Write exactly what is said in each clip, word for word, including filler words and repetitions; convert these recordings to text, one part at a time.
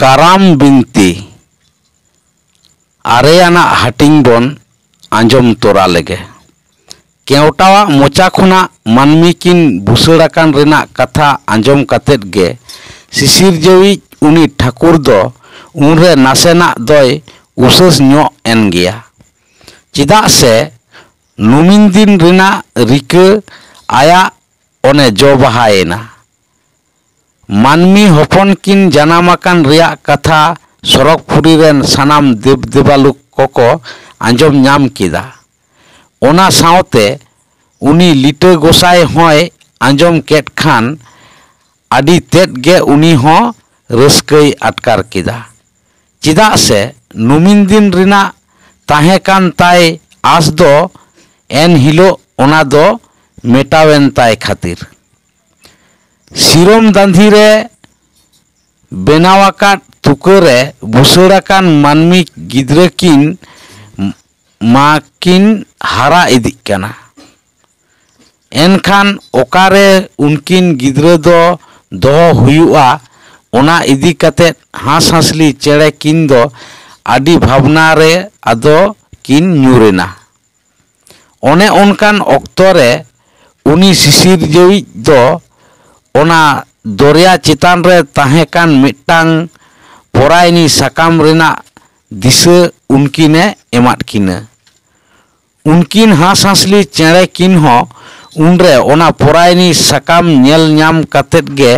ᱠᱟᱨᱟᱢ ᱵᱤᱱᱛᱤ ᱟᱨᱮᱭᱟᱱᱟᱜ ᱦᱟᱹᱴᱤᱧ ᱵᱚᱱ ᱟᱸᱡᱚᱢ ᱛᱚᱨᱟ ᱞᱮᱜᱮ᱾ ᱠᱮᱣᱴᱟᱣᱟᱜ ᱢᱚᱪᱟ ᱠᱷᱚᱱᱟᱜ ᱢᱟᱹᱱᱢᱤ ᱠᱤᱱ ᱵᱩᱥᱟᱹᱲ ᱟᱠᱟᱱ ᱨᱮᱱᱟᱜ ᱠᱟᱛᱷᱟ ᱟᱸᱡᱚᱢ ᱠᱟᱛᱮᱫ ᱜᱮ ᱥᱤᱥᱤᱨᱡᱟᱹᱣᱤᱡ ᱩᱱᱤ ᱴᱷᱟᱹᱠᱩᱨ ᱫᱚ ᱩᱱᱨᱮ ᱱᱟᱥᱮᱱᱟᱜ ᱫᱚᱭ ᱩᱥᱟᱹᱥ ᱧᱚᱜ ᱮᱱ ᱜᱮᱭᱟ᱾ ᱪᱮᱫᱟᱜ ᱥᱮ ᱱᱩᱢᱤᱱ ᱫᱤᱱ ᱨᱮᱱᱟᱜ ᱨᱤᱠᱟᱹ ᱟᱭᱟᱜ ᱚᱱᱮ ᱡᱚ ᱵᱟᱦᱟᱭᱮᱱᱟ᱾ ᱢᱟᱹᱱᱢᱤ ᱦᱚᱯᱚᱱ ᱠᱤᱱ ᱡᱟᱱᱟᱢ ᱟᱠᱟᱱ ᱨᱮᱭᱟᱜ ᱠᱟᱛᱷᱟ ᱥᱚᱨᱚᱜᱽᱯᱩᱨᱤ ᱨᱮᱱ ᱥᱟᱱᱟᱢ ᱫᱮᱵᱽ ᱫᱮᱵᱟᱞᱳᱠ ᱠᱚᱠᱚ ᱟᱸᱡᱚᱢ ᱧᱟᱢ ᱠᱮᱫᱟ᱾ ᱚᱱᱟ ᱥᱟᱶᱛᱮ ᱩᱱᱤ ᱞᱤᱴᱟᱹ ᱜᱚᱸᱥᱟᱭ ᱦᱚᱸᱭ ᱟᱸᱡᱚᱢ ᱠᱮᱫ ᱠᱷᱟᱱ ᱟᱹᱰᱤ ᱛᱮᱫ ᱜᱮ ᱩᱱᱤ ᱦᱚᱸ ᱨᱟᱹᱥᱠᱟᱹᱭ ᱟᱴᱠᱟᱨ ᱠᱮᱫᱟ᱾ ᱪᱮᱫᱟᱜ ᱥᱮ ᱱᱩᱢᱤᱱ ᱫᱤᱱ ᱨᱮᱱᱟᱜ ᱛᱟᱦᱮᱸ ᱠᱟᱱ ᱛᱟᱭ ᱟᱸᱥ ᱫᱚ ᱮᱱ ᱦᱤᱞᱳᱜ ᱚᱱᱟ ᱫᱚ ᱢᱮᱴᱟᱣᱮᱱ ᱛᱟᱭ ᱠᱷᱟᱹᱛᱤᱨ᱾ ᱥᱤᱨᱚᱢ ᱫᱟᱸᱫᱷᱤ ᱨᱮ ᱵᱮᱱᱟᱣ ᱟᱠᱟᱫ ᱛᱩᱠᱟᱹ ᱨᱮ ᱵᱩᱥᱟᱹᱲ ᱟᱠᱟᱱ ᱢᱟᱹᱱᱢᱤ ᱜᱤᱫᱽᱨᱟᱹ ᱠᱤᱱ ᱢᱟᱠᱤᱱ ᱦᱟᱨᱟ ᱤᱫᱤᱜ ᱠᱟᱱᱟ᱾ ᱮᱱᱠᱷᱟᱱ ᱚᱠᱟᱨᱮ ᱩᱱᱠᱤᱱ ᱜᱤᱫᱽᱨᱟᱹ ᱫᱚ ᱫᱚᱦᱚ ᱦᱩᱭᱩᱜᱼᱟ, ᱚᱱᱟ ᱤᱫᱤ ᱠᱟᱛᱮᱫ ᱦᱟᱸᱥᱼᱦᱟᱸᱥᱞᱤ ᱪᱮᱬᱮ ᱠᱤᱱ ᱫᱚ ᱟᱹᱰᱤ ᱵᱷᱟᱵᱽᱱᱟ ᱨᱮ ᱟᱫᱚ ᱠᱤᱱ ᱧᱩᱨ ᱮᱱᱟ᱾ ᱚᱱᱮ ᱚᱱᱠᱟᱱ ᱚᱠᱛᱚ ᱨᱮ ᱩᱱᱤ ᱥᱤᱥᱤᱨᱡᱟᱹᱣᱤᱡ ᱫᱚ ᱚᱱᱟ ᱫᱚᱨᱭᱟ ᱪᱮᱛᱟᱱ ᱨᱮ ᱛᱟᱦᱮᱸ ᱠᱟᱱ ᱢᱤᱫᱴᱟᱝ ᱯᱚᱨᱟᱭᱱᱤ ᱥᱟᱠᱟᱢ ᱨᱮᱱᱟᱜ ᱫᱤᱥᱟᱹ ᱩᱱᱠᱤᱱᱮ ᱮᱢᱟᱫ ᱠᱤᱱᱟᱹ᱾ ᱩᱱᱠᱤᱱ ᱦᱟᱸᱥᱼᱦᱟᱸᱥᱞᱤ ᱪᱮᱬᱮ ᱠᱤᱱ ᱦᱚᱸ ᱩᱱᱨᱮ ᱚᱱᱟ ᱯᱚᱨᱟᱭᱱᱤ ᱥᱟᱠᱟᱢ ᱧᱮᱞ ᱧᱟᱢ ᱠᱟᱛᱮᱫ ᱜᱮ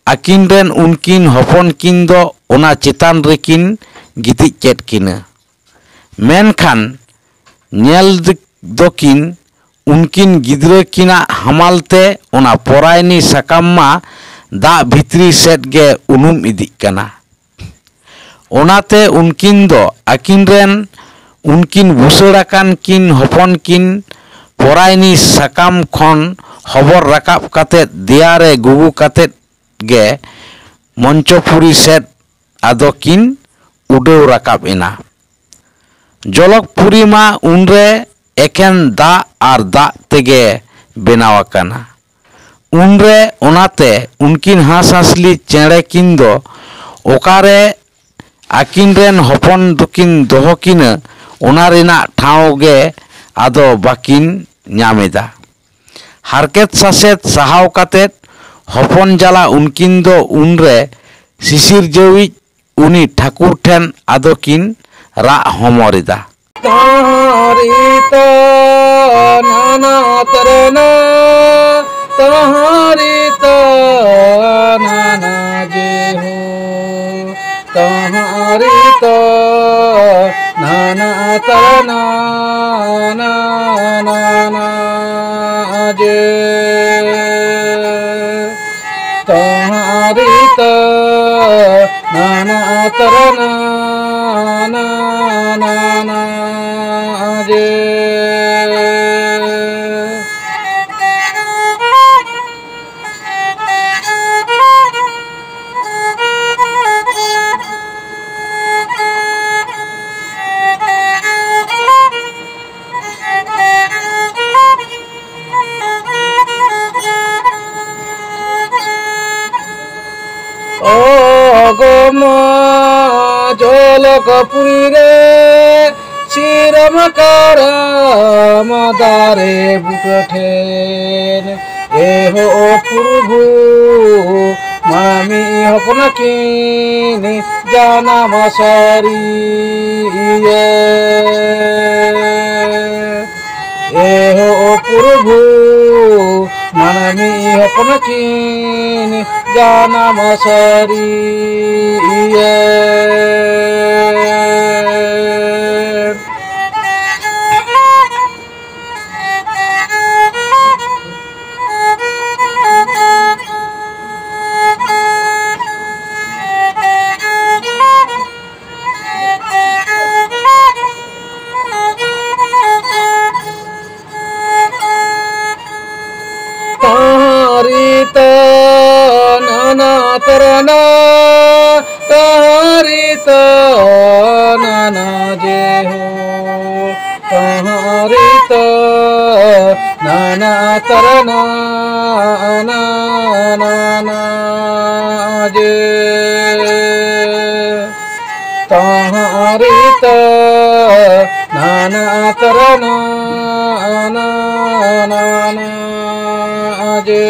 ᱟᱹᱠᱤᱱ ᱨᱮᱱ ᱩᱱᱠᱤᱱ ᱦᱚᱯᱚᱱ ᱠᱤᱱ ᱫᱚ ᱚᱱᱟ ᱪᱮᱛᱟᱱ ᱨᱮᱠᱤᱱ ᱜᱤᱛᱤᱡ ᱠᱮᱫ ᱠᱤᱱᱟᱹ᱾ ᱢᱮᱱᱠᱷᱟᱱ ᱧᱮᱞ ᱫᱚᱠᱤᱱ ᱩᱱᱠᱤᱱ ᱜᱤᱫᱽᱨᱟᱹ ᱠᱤᱱᱟᱜ ᱦᱟᱢᱟᱞ ᱛᱮ ᱚᱱᱟ ᱯᱚᱨᱟᱭᱱᱤ ᱥᱟᱠᱟᱢ ᱢᱟ ᱫᱟᱜ ᱵᱷᱤᱛᱨᱤ ᱥᱮᱫ ᱜᱮ ᱩᱱᱩᱢ ᱤᱫᱤᱜ ᱠᱟᱱᱟ᱾ ᱚᱱᱟᱛᱮ ᱩᱱᱠᱤᱱ ᱫᱚ ᱟᱹᱠᱤᱱ ᱨᱮᱱ ᱩᱱᱠᱤᱱ ᱵᱩᱥᱟᱹᱲ ᱟᱠᱟᱱ ᱠᱤᱱ ᱦᱚᱯᱚᱱ ᱠᱤᱱ ᱯᱚᱨᱟᱭᱱᱤ ᱥᱟᱠᱟᱢ ᱠᱷᱚᱱ ᱦᱚᱵᱚᱨ ᱨᱟᱠᱟᱵ ᱠᱟᱛᱮᱫ ᱫᱮᱭᱟ ᱨᱮ ᱜᱩᱜᱩ ᱠᱟᱛᱮᱫ ᱜᱮ ᱢᱚᱧᱪᱚᱯᱩᱨᱤ ᱥᱮᱫ ᱟᱫᱚ ᱠᱤᱱ ᱩᱰᱟᱹᱣ ᱨᱟᱠᱟᱵ ᱮᱱᱟ᱾ ᱡᱚᱞᱚᱠᱯᱩᱨᱤ ᱢᱟ ᱩᱱᱨᱮ ᱮᱠᱮᱱ ᱫᱟᱜ ᱟᱨ ᱫᱟᱜ ᱛᱮᱜᱮ ᱵᱮᱱᱟᱣ ᱟᱠᱟᱱᱟ᱾ ᱩᱱᱨᱮ ᱚᱱᱟᱛᱮ ᱩᱱᱠᱤᱱ ᱦᱟᱸᱥᱼᱦᱟᱸᱥᱞᱤ ᱪᱮᱬᱮ ᱠᱤᱱ ᱫᱚ ᱚᱠᱟᱨᱮ ᱟᱹᱠᱤᱱ ᱨᱮᱱ ᱦᱚᱯᱚᱱ ᱫᱚᱠᱤᱱ ᱫᱚᱦᱚ ᱠᱤᱱᱟ, ᱚᱱᱟ ᱨᱮᱱᱟᱜ ᱴᱷᱟᱶ ᱜᱮ ᱟᱫᱚ ᱵᱟᱹᱠᱤᱱ ᱧᱟᱢ ᱮᱫᱟ᱾ ᱦᱟᱨᱠᱮᱛ ᱥᱟᱥᱮᱛ ᱥᱟᱦᱟᱣ ᱠᱟᱛᱮᱫ ᱦᱚᱯᱚᱱ ᱡᱟᱞᱟ ᱩᱱᱠᱤᱱ ᱫᱚ ᱩᱱᱨᱮ ᱥᱤᱥᱤᱨᱡᱟᱹᱣᱤᱡ ᱩᱱᱤ ᱴᱷᱟᱹᱠᱩᱨ ᱴᱷᱮᱱ ᱟᱫᱚ ᱠᱤᱱ ᱨᱟᱜ ᱦᱚᱢᱚᱨ ᱮᱫᱟ᱾ ᱛᱟᱦᱟᱨᱤ ᱛᱟ ᱱᱟᱱᱟ ᱛᱟᱨᱟᱱᱟ, ᱛᱟᱦᱟᱨᱤ ᱛᱟ ᱱᱟᱱᱟ ᱡᱮ ᱦᱳ, ᱛᱟᱦᱟᱨᱤ ᱛᱟ ᱱᱟᱱᱟ ᱛᱟᱨᱟᱱᱟ, ᱱᱟᱱᱟ ᱡᱮ᱾ ᱛᱟᱦᱟᱨᱤ ᱛᱟ ᱱᱟᱱᱟ ᱛᱟᱨᱟᱱᱟ, ᱱᱟᱱᱟ ᱡᱮ᱾ ᱚᱜᱚᱢᱟ ᱡᱚᱞᱚᱠ ᱯᱩᱨᱤ ᱨᱮ ᱥᱤᱨᱟᱢ ᱠᱟᱨᱟᱢ ᱫᱟᱨᱮ ᱵᱩᱴᱟᱹ ᱴᱷᱮᱱ, ᱮ ᱦᱳ ᱯᱨᱚᱵᱷᱩ, ᱢᱟᱹᱱᱢᱤ ᱦᱚᱯᱚᱱ ᱠᱤᱱ ᱡᱟᱱᱟᱢ ᱥᱟᱹᱨᱤᱭᱮ᱾ ᱮ ᱦᱳ ᱯᱨᱚᱵᱷᱩ, ᱢᱟᱹᱱᱢᱤ ᱦᱚᱯᱚᱱ ᱠᱤᱱ ᱡᱟᱱᱟᱢ ᱥᱟᱹᱨᱤᱭᱮ᱾ ᱛᱟᱦᱟᱨᱤ ᱛᱟ ᱱᱟᱱᱟ ᱛᱟᱨᱟᱱᱟ, ᱛᱟᱦᱟᱨᱤ ᱛᱟ ᱱᱟᱱᱟ ᱡᱮ ᱦᱳ, ᱛᱟᱦᱟᱨᱤ ᱛᱟ ᱱᱟᱱᱟ ᱛᱟᱨᱟᱱᱟ, ᱱᱟᱱᱟ ᱡᱮ᱾ ᱛᱟᱦᱟᱨᱤ ᱛᱟ ᱱᱟᱱᱟ ᱛᱟᱨᱟᱱᱟ ᱱᱟᱱᱟ ᱡᱮ᱾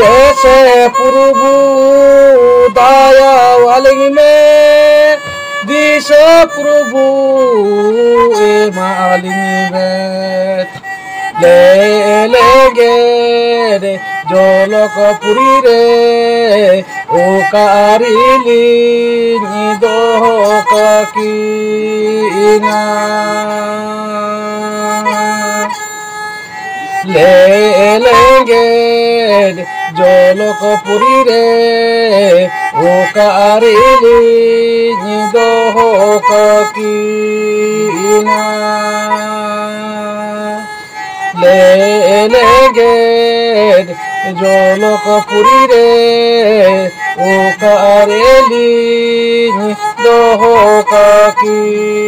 ᱫᱮᱥᱮ ᱯᱨᱚᱵᱷᱩ ᱫᱟᱭᱟ ᱟᱹᱞᱤᱧ ᱢᱮ, ᱫᱤᱥᱮ ᱯᱨᱚᱵᱷᱩ ᱮᱢᱟ ᱟᱹᱞᱤᱧ ᱢᱮ᱾ ᱞᱮ ᱞᱮᱸᱜᱮᱫ ᱡᱚᱞᱚᱠ ᱯᱩᱨᱤ ᱨᱮ ᱚᱠᱟ ᱨᱮᱞᱤᱧ ᱫᱚᱦᱚ ᱠᱟᱠᱤᱱᱟ? ᱞᱮ ᱞᱮᱸᱜᱮᱫ ᱡᱚᱞᱚᱠ ᱯᱩᱨᱤ ᱨᱮ ᱚᱠᱟ ᱨᱮᱞᱤᱧ ᱫᱚᱦᱚ ᱠᱟᱠᱤᱱᱟ? ᱞᱮ ᱞᱮᱸᱜᱮᱫ ᱡᱚᱞᱚᱠ ᱯᱩᱨᱤ ᱨᱮ ᱚᱠᱟ ᱨᱮᱞᱤᱧ ᱫᱚᱦᱚ ᱠᱟᱠᱤᱱᱟ?